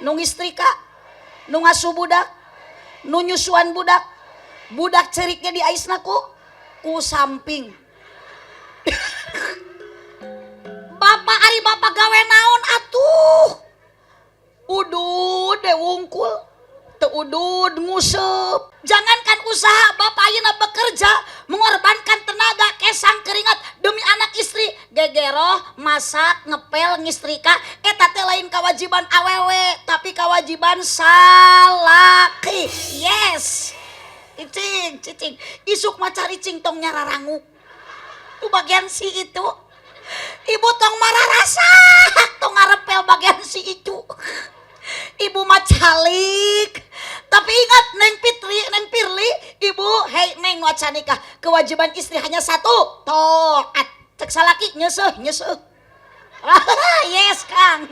Nu ngistrika, nu ngasuh budak, nu nyusuan budak, budak ceriknya diaisna ku samping. Bapak, ari bapak gawe naon atuh? Udud de wungkul, teu udud nguseup. Jangankan usaha, bapak ayeuna bekerja mengorbankan tenaga, kesang, keringat demi anak istri, gegeroh, masak, ngepel, ngistrika, eta teh lain kewajiban awewe, tapi kewajiban salaki. Yes. Cicing, cicing. Isuk maca cicing, tong nyararangu. Itu bagian si itu. Ibu tong mararasak, tong ngarepel, bagian si itu. Ibu mah calik. Tapi ingat, Neng Fitri, Neng Firly, Ibu, hei Neng waca nikah, kewajiban istri hanya satu, taat. Cek salaki nyeuseuh, nyeuseuh. Yes, Kang.